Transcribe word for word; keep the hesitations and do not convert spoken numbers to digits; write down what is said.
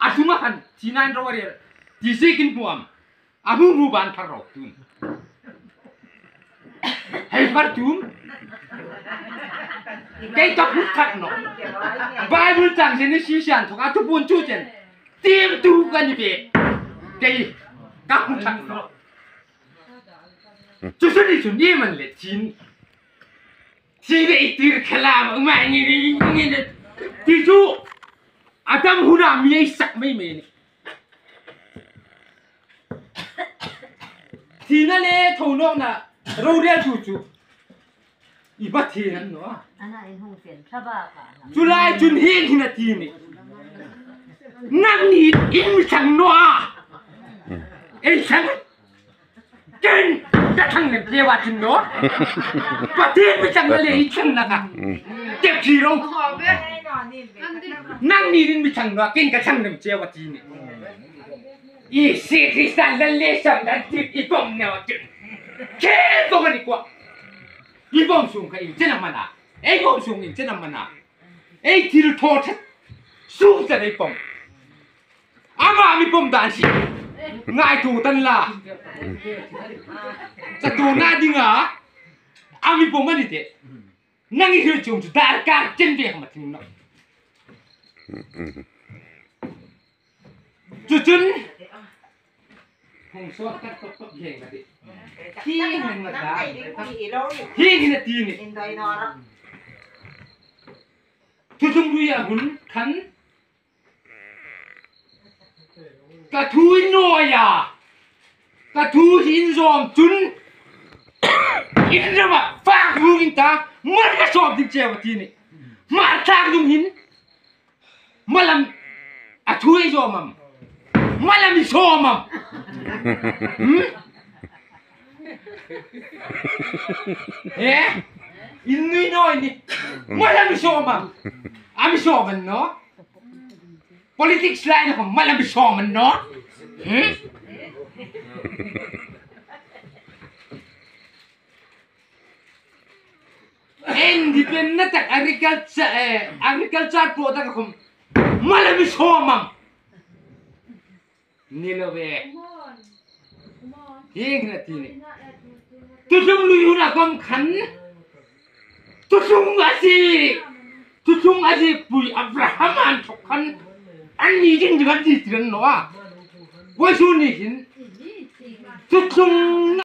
A sunga khan thina an ro a rel. Ti si kin hmu am. A hmu hmu ban thar ro tun. Hei par tun. Kei ka hmu thak naw. Bible chang Genesis an thok a tu pun chu chen. Tim tu ka ni ve. Kei ka hmu thak naw. Chu chu ni chu ni man le chin. Thi ve i tir khala ma ma ni ni ni ni. Ti chu. Adam huna mi ei sak mei mei ni. Thina le thonawkna rorel chu chu. I Pathien an naw. Ana in hung pen thaba ka. Chu lai chun hieng hin a ti ni. Nangni in mi thlang naw a. Ei thlang. Ken ka thlang lem che wa chin naw. Pathien mi thlang le i thlang na ka. Te khi ro. Nangni in mi thlang naw, ken ka thlang lem che wa ti ni. I si Krista le le sam dan ti i pom ne wa ti. Ke pom ni kwa. I pom sung ka i chen mana. Ei pom sung i chen mana. Ei thil thaw that. Sung cha ei pom. Ama mi pom dan si. Ngaituo tan la. Chatuona dinga. A mi pom a ni te. Nang i hil chung chu darkar chen ve ma thing naw. Chu chun. Hong so ka tok tok heng ka ti. Hi heng ma ta. Hi hin a ti ni. Thu chung lui a hun khan. Ka thu in naw a. Ka thu hi in zawm chun. In rama fak lu in ta. Mal ka sawm ding che wa ti ni. Mal tak dung hin. Malam a thu ei zawm am. Malam i sawm am. Hmm? Eh? In nui naw ni. Malam i sawm am. A mi sawm an naw. Politics lai na ko malam i sawm an naw. Hmm? Independent tak agriculture, eh, agriculture product khom malam i sawm am. Ni lo ve. Hieng hin a ti ni. Thu chung lui hun a khom khan. Thu chung a si. Thu chung a si pui Abraham an thok khan. An ni ding ding an ti ti an naw a. Wai su ni hin. Thu chung